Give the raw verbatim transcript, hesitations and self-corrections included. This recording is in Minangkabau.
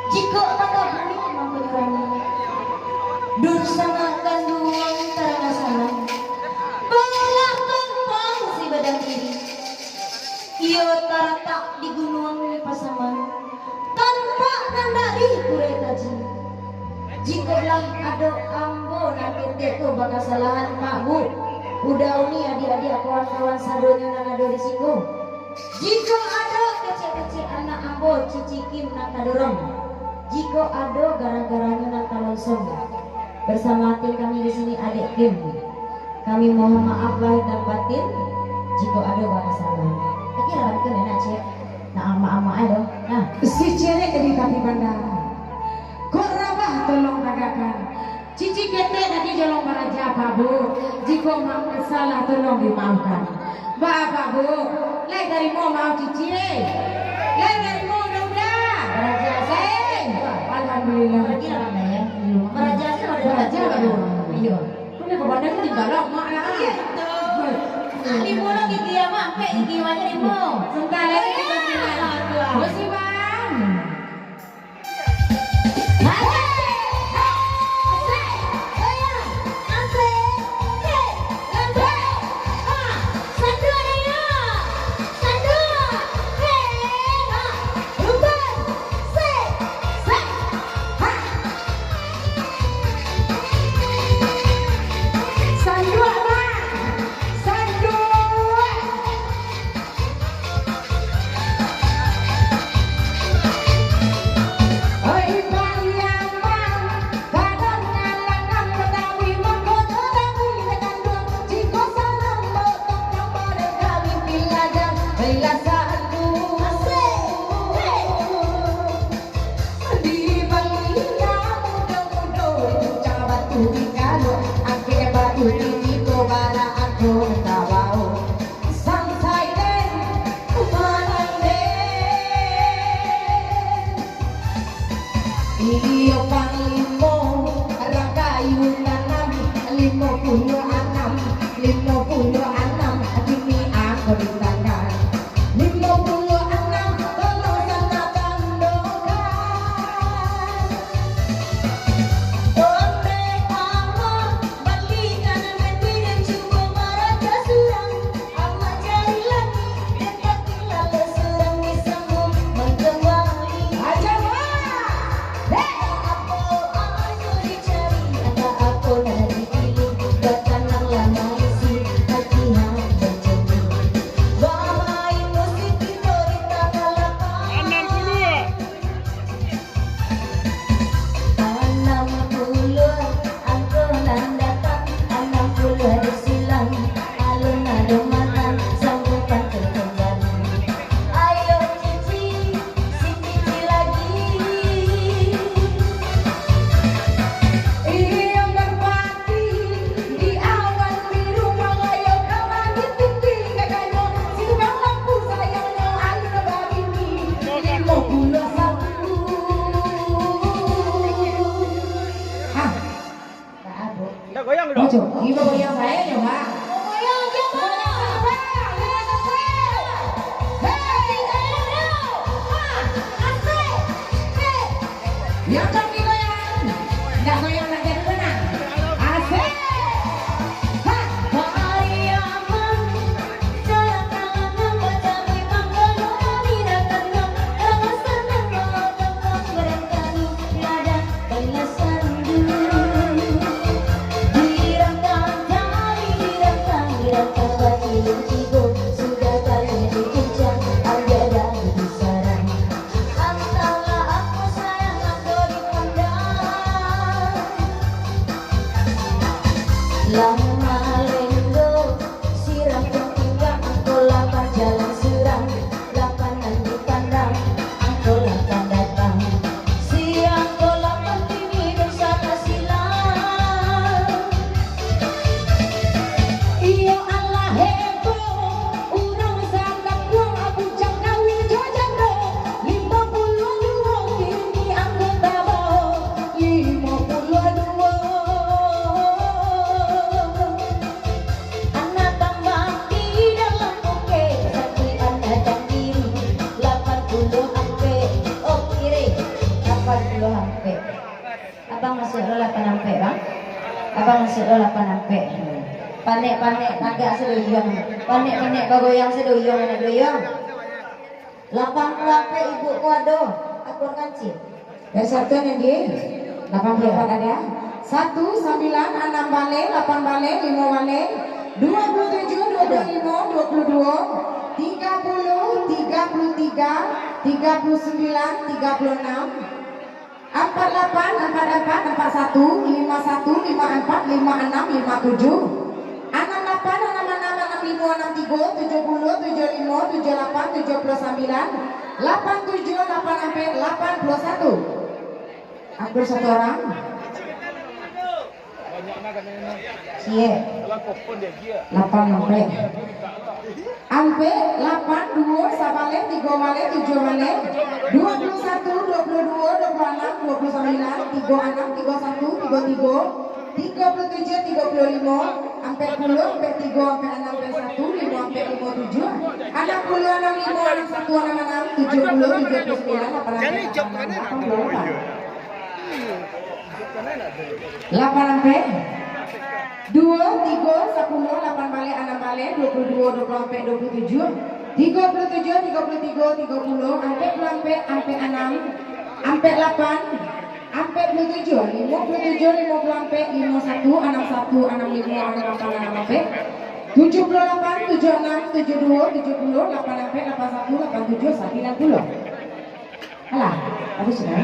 Jikok mangko buruak mangko nyo rami, dursana kanduang tarana salang, balah tampang si badan kiri. Iyo taratak di gunuang Pasaman, tampak nan dari Kurai Taji. Jikok lah ado ambo nan ketek ko bakasalahan, Mak, Bu, Uda, Uni, adiak-adiak, kawan-kawan sadonyo nan ado di siko, jikok ado kecek-kecek anak ambo, Cici Kim nan tadorong, jikok ado garang-garangnyo nan talonsong, bersama tim kami di sini, Adek Kim. Kami mohon maaf lahir dan batin, jikok ado bakasalahan. Kira-kira nak cek, nak amak-amak ai doh. Nah. Si cerek di tapi banda, kok rabah tolong tagakkan. Cici ketek tadi jolong baraja, Pak Bu. Jikok ma-, salah, tolong dimaafkan. Ba, Pak Bu, lai tarimo maaf Cici? Lai tarimo, Uda-uda? Baraja se. Alhamdulillah. Baraja se, Pak Bu. Iyo. Kau ni kau pandai tinggal lama lah. Iyo, betul. Di mulut gigi amak, sampai gigi banyak di mulut. Sebentar lagi kita bilang. Aduh. Musibah. Sanduak, Mak. Sanduak. Di baliak mudo-mudo, puncak batu dikalok, angkek batu di tiko, bara angko tabao. Sansai den, manang den. Iyo panglimo, rang kayu tanam, limo puluah anam, limo puluah anam, kini angko di tangan. Limo puluah anam, tolong sanak tandokan. Ondeh amak, balikan nan kiri, cubo maraja surang. Amak cari lagi, den tatinggal surang di sambung mangkambali. Aja, Mak. Hei! Apo amak tu dicari, anak apo nan dipilih, batanang lah maisi, hati hak bajadi. Bamain musik kito di tangah lapang. Anam puluah. Anam puluah angko nan datang, anam puluah di silang, alun ado manang, sambung pantun kambali. Ayo Cici, si Cici lagi. Iyo, merpati di awan biru, malayo ka langik tinggi, kakanyo si tukang lampu, sayangnyo alun babini. Limo puluah satu. Ah. Ndak goyang dulu. Ojo, ibo goyang sae nyo, Mak. Goyang, goyang, goyang. Hei, goyang dulu. Ah, asik. Hei. Yang kaki goyang. Ndak goyang, ndak jadi menang. Asik. Ha, goyang. Abang masuak lo lapan ampek. Panek-panek tagak saduyuang. Panek-panek bagoyang saduyuang, anak duyuang. Lapan puluah ampek ibu ko ado. Akur kancil. Dari satu lagi. Lapan puluah ampek ada. Satu, sambilan, anam baleh, lapan baleh, limo baleh, dua puluh tujuh, dua puluh limo, dua puluh dua, tiga puluh, tiga puluh tiga, tiga puluh sembilan, tiga puluh enam, ampat lapan, ampat ampat, ampat satu, lima satu, lima ampat, lima anam, lima tujuh, anam lapan, anam anam, anam limo, anam tigo, tujuh puluh, tujuh limo, tujuh lapan, tujuh puluh sambilan, lapan tujuh, lapan ampek, lapan puluh satu. Akur satu urang. Ciek. Lapan ampek. Ampek, lapan, duo, sabaleh, tigo baleh, tujuah baleh, dua puluh satu, dua puluh dua, dua puluh anam, dua puluh sambilan, tigo anam, tigo satu, tigo tigo, tigo puluh tujuah, tigo puluh limo, ampek puluah, ampek tigo, ampek anam, ampek satu, limo ampek, limo tujuah, anam puluah, anam limo, anam satu, anam anam, tujuah puluah, tujuah puluah sambilan, lapan ampek, lapan anam, lapan puluah lapan. Lapan ampek. Duo, tigo, sapuluah, lapan baleh, anam baleh, dua puluh duo, dua puluh ampek, dua puluh tujuah, tigo puluh tujuah, tigo puluh tigo, tigo puluah, ampek puluah ampek, ampek anam, ampek lapan, ampek puluah tujuah, limo puluah tujuah, limo puluah ampek, limo satu, anam satu, anam limo, anam lapan, anam ampek, tujuah puluah lapan, tujuah anam, tujuah duo, tujuah puluah, lapan ampek, lapan satu, lapan tujuah, sambilan puluah. Alah, bagus sudah.